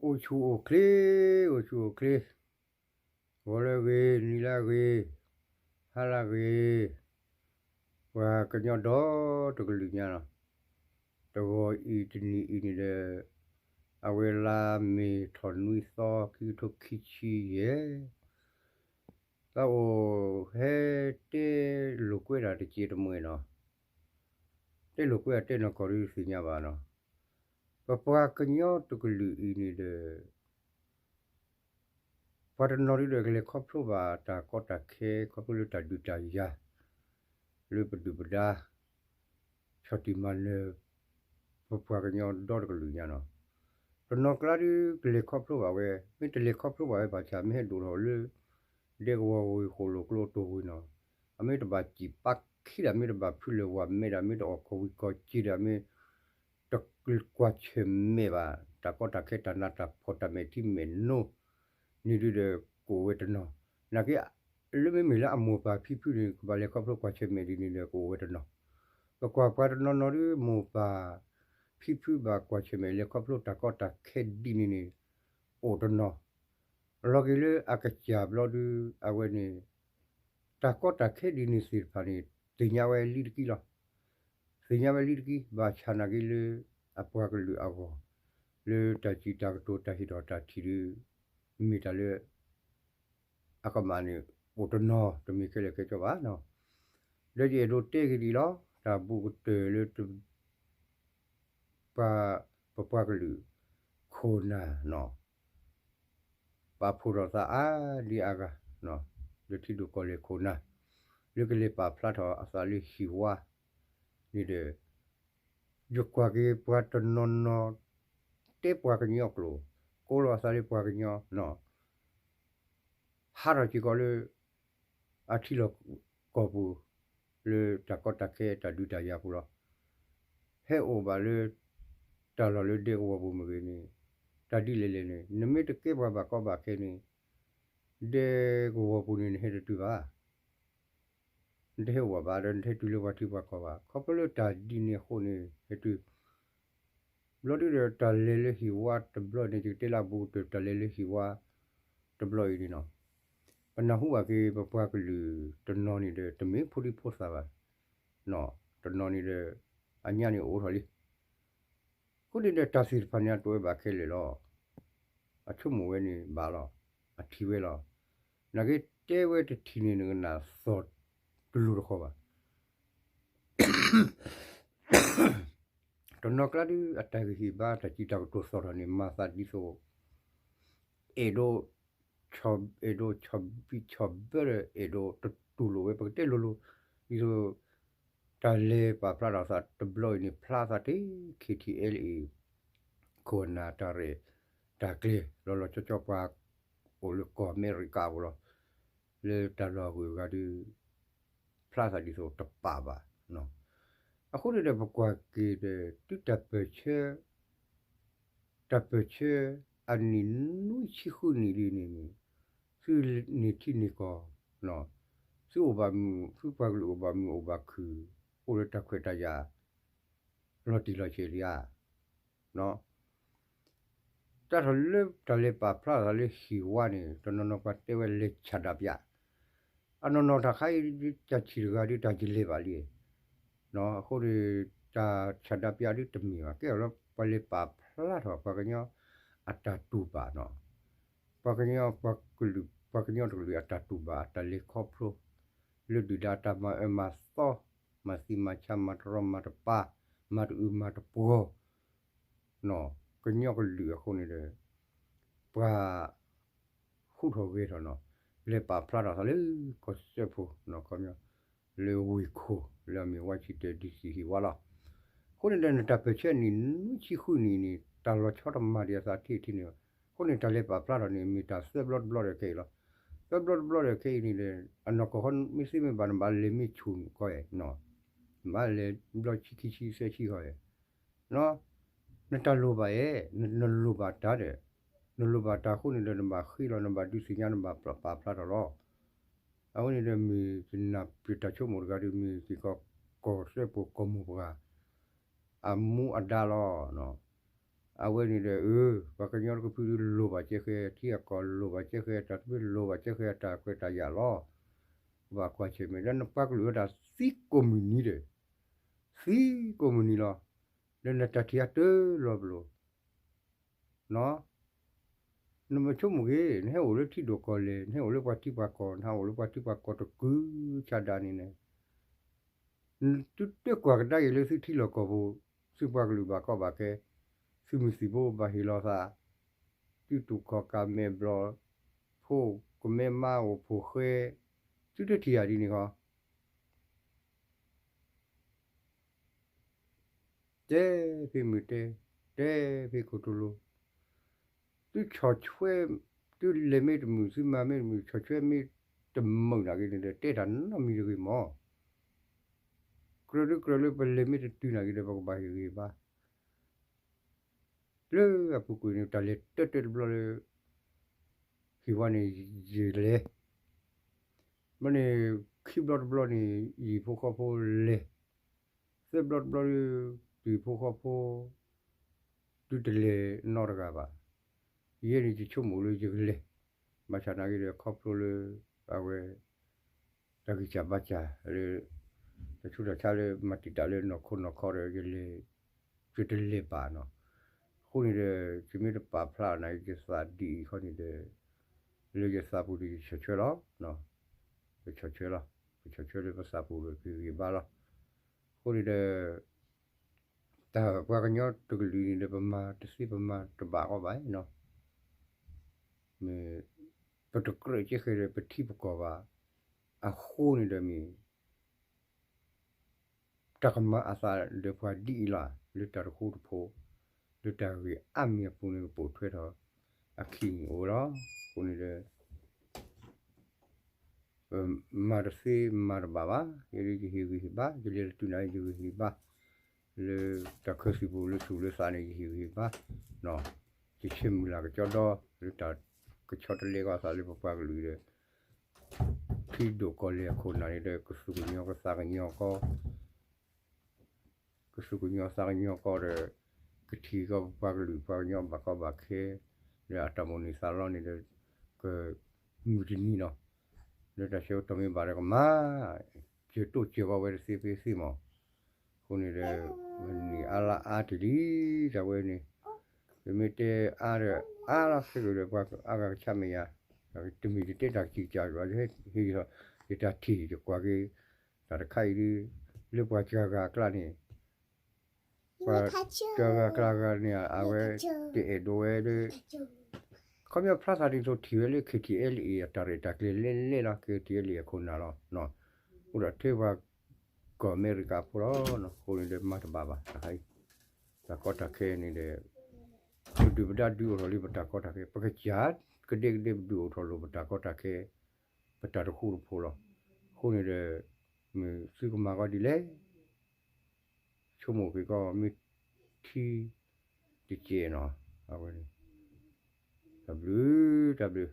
အိၣ်ဆူၣ်အိၣ်ချ့, အိၣ်ဆူၣ်အိၣ်ချ့, ဂီၤလၢအဂ့ၤ, နံၤလၢအဂ့ၤ, ဟါလၢအဂ့ၤ, ပှၤကညီဒီတကလုာ်ညါလီၤ. တဂီၤအံၤတနံၤအံၤန့ၣ်ဒီး အဝဲလါမ့ၤထီၣ်နွံသီ ခံကထိခံဆံယဲၢ် သးအိၣ်ဟဲတဲလိာ်ကွဲတၢ်တစဲးတမှဲၤနီၤ, တဲလိာ်ကွဲအတဲနီၢ်ကီၢ်ဒုးသ့ၣ်ညါဘၣ်နီၤ. ပပှၤကညီတကလုာ်အံၤန့ၣ်ဒီး ပှၤတနီၤဒုးဒီးကလဲၤခီဖျိဘၣ်တၢ်ကီတၢ်ခဲ ခီဖျိလၢတၢ်ဒုးတၢ်ယၤ လၢပဒုၣ်ပဒါ ဆီၣ်တံၢ်မၤနၢၤ ပပှၤကညီဒီတကလုာ်ညါနီၤ. တနီၤကျါဒုးကလဲၤခီဖျိဘၣ်ဝဲ, မ့ၢ်တလဲၤခီဖျိဘၣ်ဝဲဘၣ်ဆၣ် မ့ၢ်ဟဲဒိၣ်ထီၣ်လၢ ဒဲကဝီၤဝ့ၢ်ဃိၣ်လိာ်ကျိအတိၢ်ဝံၤနီၤ, အမ့ၢ်တဘၣ်စံၣ်ပာ်ခံဒီး မ့ၢ်တဘၣ်ဖုလၢၢ်ဝၤမဲာ်ဒီး မ့ၢ်တအီၣ်ခီၣ်ဝံၤကီၢ်စ့ဒီး မ့ၢ် တကွၢ်ဆၢၣ်မဲာ်ဘၣ် တၢ်ကီတၢ်ခဲတၢ်နးတၢ်ဖှီၣ်တၢ်မဲာ်ထံမဲာ်နိ န့ၣ်ဒုးဒီးကအိၣ်ဝဲတနီၤ. နာ်က့ လၢမ့မ့ၢ်လၢအမိၢ်ပၢ်ဖံဖုန့ၣ် ကဘၣ်လဲၤခီဖျိကွၢ်ဆၢၣ်မဲာ်ဒ်န့ၣ်ဒီးကအိၣ်ဝဲတနီၤ. ပကွၢ်ပှၤတနီၤနီၤဒုး မိၢ်ပၢ်ဖံဖုဘၣ်ကွၢ်ဆၢၣ်မဲာ်လဲၤခီဖျိတၢ်ကီတၢ်ခဲဒ်န့ၣ်န့ၣ် အိၣ်တနီၤ. လီၤက့ၤလၢအကစၢ်ဘျီဒုး အဝဲန့ၣ် တၢ်ကီတၢ်ခဲဒ်န့ၣ်သ့ၣ်တဖၣ်န့ၣ် သ့ၣ်ညါဝဲလံတက့ၢ်လီၤ. သ့ၣ်ညါဝဲလံတက့ၢ် ဘၣ်ဆၣ်နာ်က့လၢ အပှၤကလုာ်အဂီၢ် လၢတၢ်စံးတၢ်ကတိၤတၢ်ဟ့ၣ်ထီၣ်တၢ်ထံၣ်ဒုး မ့ၢ်တၢ်လၢ အကမၣ်န့ၣ် အိၣ်တနီၤ တမ့ၢ်ခဲလၢာ်ခဲဆ့ဘၣ်နီၤ. ဒီးယအဲၣ်ဒိးတဲက့ၤဒ်အံၤလီၤ. တၢ်ဘူးကတၢၢ်လၢ ပှၤ ပပှၤကလုာ် ခိၣ်နၢ်နီၤ ပာ်ဖှိၣ်ထီၣ်သးအါဒံအါဂၤ လၢထံဒိၣ်ကီၢ်လဲၢ်ခိၣ်နၢ် လၢကလဲၤပာ်ဖျါထီၣ်အသးလၢဟံၣ်ဝါန့ၣ်ဒီး ယကွၢ်က့ၤပှၤတနီၤနီၤ တဲပှၤကညီကျိာ် ကိးလီၤအသးလၢပှၤကညီနီၤ ဟးထီၣ်စ့ၢ်ကီးလၢ အထံလီၢ်ကီၢ်ပူၤ လၢတၢ်ကီတၢ်ခဲတၢ်ဒုးတၢ်ယၤပူၤလီၤ. ဟဲအိၣ်ဘၣ်လၢ တၢ်လီၢ်လၢဒဲကဝီၤပူၤမ့ၢ်ဂ့ၤန့ၣ် တၢ်ဒ်လဲၣ်လဲၣ်န့ၣ် နမ့ၢ်တကဲပှၤဘၣ်ကီဘၣ်ခဲန့ၣ် ဒဲကဝီၤပူၤန့ၣ် နဟဲတတုၤဘၣ် နတဟဲအိၣ်ဘၣ်ဘၣ်ဒီး နတဟဲတုၤလၢပှၤထံပှၤကီၢ်ဘၣ်. ခီဖျိလၢတၢ်ဒ်န့ၣ်အဃိန့ၣ် ဟဲတုၤ ဘျီဒုဒီးတၢ်လဲၤလၢဟံၣ်ဝါတဘျီန့ၣ် ယကတဲလၢအဘူးကတၢၢ် တၢ်လဲၤလၢဟံၣ်ဝါတဘျီအံၤန့ၣ်နီၤ ပနၢ်ဟူဘၣ်က့ၤ ပပှၤကလုာ်တနီၤန့ၣ်ဒီး တမ့ၢ်ဖိဒံဖိသၣ်ဘၣ် တနီၤန့ၣ်ဒီး အညါန့ၣ်အိၣ်ထီၣ်လံ အဃိန့ၣ်ဒီးတၢ်သ့ၣ်တဖၣ်န့ၣ် အတအိၣ်ဝဲဘၣ်ခဲလၢာ်လီၤ. အဆိကမိၣ်ဝဲန့ၣ်ဘၣ်လီၤ. အထံၣ်ဝဲလီၤ. နာ်က့တဲဝဲတထံၣ်န့ၣ် နကနၣ်သီၣ်တလိၤတဃီဘၣ်. တနီၤကျါဒုး အတၢ်ဂံၢ်ဟ့ၣ်ဘါတၢ်စံးတၢ်ကတိၤသီၣ်ထီၣ်န့ၣ် မၤသးဒ်သိး အဲၣ်ဒိး အဲၣ်ဒိးဆီၣ်ဘံၣ်ဆီၣ်ဘၢဒီး အဲၣ်ဒိးတတူၢ်လိာ်ဝဲ ပကတဲလိၤလိၤ ဒ်သိး တၢ်လဲၤပာ်ဖျါထီၣ်သးတဘျီအံၤန့ၣ် ဖျါသးတ့ၢ် ခ့ထံၣ်အဲလ်အ့ၣ် ခိၣ်နၢ်တၢ်ရဲၣ်တၢ်ကျဲၤ လီၤလီၤဆီဆီပှၤ အိၣ်လၢကီၢ်အမဲရကၤအပူၤလီၤ. လၢတၢ်လီၢ်အဂုၤအဂၤဒုး ဖျါသးဒ်သိးတပာ်ဘၣ်. အဃိန့ၣ်ဒီး ပကွၢ်က့ၤဒီး တုၤတၢ်ပၢၢ်ဆၢ တၢ်ပၢၢ်ဆၢ အနံၣ်နွံဆံဃုနံၣ်ဒ်န့ၣ် သုန့ၢ်ထံန့ၢ်ကီၢ် သုအိၣ်ဘၣ်မုာ် သုပှၤကလုာ်အိၣ်ဘၣ်မုာ်အိၣ်ဘၣ်ခုၣ် အိၣ်လၢတၢ်ခွဲးတၢ်ယာ် လီၤတံၢ်လီၤဆဲးလံဧါ. တၢ်ထီၣ်လၢတၢ်လဲၤပာ်ဖျါသးလၢဟံၣ်ဝါန့ၣ် တနီၤနီၤပှၤတဲဝဲလဲၤဆန္ဒပြ အနီၢ်နီၢ်တၢ်ခါအံၤ တၢ်ဆံၣ်တဂၤဒုးတၢ်ယလဲၤဘၣ်လံ. အဃိန့ၣ် တၢ်ဆန္ဒပြဒုးတမ့ၢ်ဘၣ် ကဲထီၣ်လၢပှၤလဲၤပာ်ဖျါထီၣ် ပှၤကညီအတၢ်တူၢ်ဘၣ်နီၤ ပှၤကညီ ပှၤကလုာ် ပှၤကညီတကလုာ်အတၢ်တူၢ်ဘၣ် အတၢ်လဲၤခီဖျိ လၢဒုၣ်ဒါအတၢ်မၤအၢမၤသီ မၤသံမၤဆါ မၤတရီမၤတပါ မၤတအုးမၤတပှီၤ ကညီကလုာ်အဃိန့ၣ်ဒီး ပှၤ ဃူထီၣ်ဂဲၤထီၣ်နီၤ လဲၤပာ်ဖျါထီၣ်သးလၢကီၢ်စၢဖှိၣ်နီၤ ခီပညီ လၢဝ့ၢ်ခိၣ် လၢအမ့ၢ် Washington D C ဟံၣ်ဝါလီၤ. အဃိန့ၣ်ဒီး နတၢ်ပၢၢ်ဆၢနံၣ်နွံဆံဃုနံၣ်န့ၣ် တၢ်လီၤဆီတမၤဒံးအသးထံၣ်ထံၣ်န့ၣ် အဃိန့ၣ် တၢ်လဲၤပာ်ဖျါထီၣ်န့ၣ် မ့ၢ်တၢ်သၢဘျီတဘျီဒီးခဲအံၤလီၤ. သၢဘျီတဘျီဒီးခဲအံၤန့ၣ်ဒီး အနီၢ်ကီၢ်ခီမ့ၢ်သ့မ့ၢ်ဘၣ် နဘၣ်လဲၤမ့ၢ်ဆူၣ်ကီးအံၤ နဘၣ်လဲၤဘျီဆံခံဆံသၢဆံဃီအံၤ နတၢ်လိၣ်ဘၣ်ဧါ, နလိၣ်ဘၣ်တၢ်ဒီး နလိၣ်ဘၣ်တၢ်အဃိန့ၣ်ဒီး နဘၣ်ဃ့လီၤ နဘၣ်ဒုးသ့ၣ်ညါ နဘၣ်ပာ်ဖျါထီၣ်လီၤ. အဝဲန့ၣ်ဒီးမ့ၢ်ယနၢ်ပၢၢ်တၢ်ဆိကမိၣ်တဂၤဒီး မ့ၢ်စ့ၢ်ကီး ကီၢ်စၢဖှိၣ်ကီၢ်မိၢ်ပှၢ် အမူအဒါလီၤ. အဝဲန့ၣ်ဒီး အၢ ပှၤကညီတကဖုဒုးလိၣ်ဘၣ်ကဲဃဲ ထံအကီၢ်လိၣ်ဘၣ်ကဲဃဲ တၢ်တဖုလိၣ်ဘၣ်ကဲဃဲ တၢ်ခွဲးတၢ်ယာ်လီၤ. ကဘၣ်ကွၢ်ဆၢၣ်မဲာ် ဒီးနပှၤကလုာ်အတၢ်သံကိးမုၢ်နံၤဒီး သံကိးမုၢ်နံၤလီၤ. ဒီးနတၢ်ထံၣ်အတၢ်လီၤပလိာ် နမ့ၢ်ဆိကမိၣ်က့ၤ နဟဲအိၣ်လၢထံဒိၣ်ကီၢ်လဲၢ် နဟဲအိၣ်လၢပှၤထံပှၤကီၢ် နဟဲအိၣ်လၢပှၤထံပှၤကီၢ်တကုၤဆးဒးန့ၣ်န့ၣ် သုတကွၢ်ကဒါက့ၤလၢသုထံလီၢ်ကီၢ်ပူၤ သုပှၤကလုာ်ဘၣ်ကီဘၣ်ခဲ သုးမုၢ်သံၣ်ဘိဘၣ်ဟ့ၣ်လီၤသး သုတူၢ်ခီၣ်ကးမဲာ်ဘျီၣ် ဖိကမဲမါအိၣ်ဖိဃဲ သုတထံၣ်ယၤဒ်န့ၣ်ခီ တဲဖဲမုၢ်တဲ တဲဖဲခိၣ်တိလိၤ သုဆီၣ်ထွဲ သုလဲၤမ့ၢ်တမုာ် သုမၤမ့ၢ်တမုာ် ဆီၣ်ထွဲမ့ၢ်တမုာ်နာ်က့န့ၣ်ဒီး တဲတၢ်နီတမံၤတဂ့ၤမၢ်. ကြၢးဒုးကြၢးလၢပလဲၤမ့ၢ်တတုၤနာ်က့ဒီး ပကဘၣ်ဟ့ၣ်ဂံၢ်ဘါ လၢအပူၤကွံာ်န့ၣ် တၢ်လဲၤတၢတၢတဘျီလၢ ဟံၣ်ဝါန့ၣ် ယလဲၤ ဘျီန့ၣ် ခံဘျီတဘျီန့ၣ် ယဟံၣ်ဖိဃီဖိလဲၤ သၢဘျီတဘျီ ယဟံၣ်ဖိဃီဖိ ဒုးတလဲၤနီတဂၤဘၣ်. ယဲန့ၣ်ယဆိကမိၣ်လၢယကလဲၤ ဘၣ်ဆၣ်နာ်က့ဒီး ခီဖျိလၢ အဝဲ တၢ်ဂံၢ်စၢ်ဘါစၢ်လၢ တၢ်ဆူးတၢ်ဆါလၢမၤတံာ်တာ်လၢနီၢ်ခိနီၢ်ခီဒီး ယလဲၤ ယတလဲၤဘၣ်နီၤ. အဃိန့ၣ်ဒီး ယမ့ၢ်တပာ်ဖျါအီၤနာ်က့ ယသးဒ်အံၤခီန့ၣ်ဒီး လၢယသးပူၤဒီးယဆီၣ်ထွဲလီၤ. ပဆီၣ်ထွဲလီၤ. ပဆီၣ်ထွဲလၢပသးပူၤဒီးပဂံၢ်ဘါလီၤ. အဃိန့ၣ်ဒီး တၢ်ပှၤကညီတကလုာ်န့ၣ်ဒီး ပမၤတသ့ပမၤတဘၣ်အီၤဘၣ်နီၤ. ပတကြၢးကဲဃဲဒီးပထံပကီၢ်ဘၣ်. အဃိန့ၣ်ဒီးမ့ၢ် တၢ်ကမၤအသးဒီးပှၤဒ်အံၤလီၤ. လၢတၢ်တဃူတဖိး လၢတၢ်ဂ့ၢ်အါမံၤအပူၤန့ၣ် ကပိာ်ထွဲထီၣ်အခံန့ၣ်အိၣ်လီၤ. အဃိန့ၣ်ဒီး မၤတသ့မၤတဘၣ်ဘၣ်. ယဲဒၣ်ယဟ့ၣ်ဂံၢ်ဟ့ၣ်ဘါ ယလဲၤတတုၤနာ်က့ ယဂံၢ်ဟ့ၣ်ဘါ လၢတၢ်ခၢၣ်သးပူၤလၢထူၣ်လၢသးန့ၣ် ယဟ့ၣ်ဂံၢ်ဟ့ၣ်ဘါ ယဆၢမုၢ်လၢ်ကကီဒီ လၢတၢ်ကဆီတလဲကီသးလၢပပှၤကလုာ်ဒီး ထံဒိၣ်ကီၢ်လဲၢ်အခိၣ်နၢ်န့ၣ်ဒီး ကသူၣ်ကညီၤကသးကညီၤကီ ကသူၣ်ကညီၤသးကညီၤကီဒီး ကထံၣ်ကီးပပှၤကလုာ်ပှၤကညီဘၣ်ကီဘၣ်ခဲ လၢအတၢ်မိၣ်န့ၢ်သးလီန့ၣ်ဒီး ကမုၢ်တနံၤနီၤ လၢတၢ်ဆၢကတီၢ်မ့ၢ်ဘၣ်ဒီးကမၤ ကၢၤတိၢ်ကၢၤဂီၤဝဲတသ့ဖဲသ့မး. အဃိန့ၣ်ဒီး မနံၤအါလါအါတ့ၢ်လံ တၢ်ဝဲန့ၣ် ပမ့ၢ်တဲအါဒီး အါလီၤသ့ကဒီး ပှၤအါဂၤကဆါမဲာ်ယၤ တမ့ၢ်ယတဲတၢ်ကစံးကစၢ်ဘၣ် ယတၢ်ထံၣ်ယကွၢ်က့ၤ တၢ်တခါအံၤဒ် လၢပှၤစှၤဂၤအကျါန့ၣ် ပှၤစှၤဂၤကျါဂၤန့ၣ် အဝဲတအဲၣ်ဒိးဝဲလၢ ခီပညီဖျါသးဒ်သိးထံၣ်ဝဲလၢ KTLA အတၢ်ရဲၣ်တၢ်ကျဲၤလဲၣ်လဲၣ်လီၤ KTLA အခိၣ်နၢ်လီၤ. အိၣ်ဒီးထဲပှၤ ကီၢ်အမဲရကၤဖိလီၤ. အဃိန့ၣ်ဒီးမၤတဘၣ်ဘၣ် တၢ်ခါအံၤ တၢ်ကီတၢ်ခဲန့ၣ်ဒီး ပဒုၣ်ပဒါဒုးအိၣ်ထီၣ်လံပတၢ်ကီတၢ်ခဲ ပကစၢ်ကဒဲကဒဲ ပဒုးအိၣ်ထီၣ်လိာ်ပတၢ်ကီတၢ်ခဲ ပတၢ်တဃူတဖိးလီၤ. အဃိန့ၣ်ဒီး မ့ၢ်သုကမၤကီဒ်လဲၣ် ဆိကမိၣ်က့ၤကီး မ့ၢ်ထံတကဲးနီၤ အဝဲန့ၣ် တၢ်ဘျုး တၢ်ဘျုး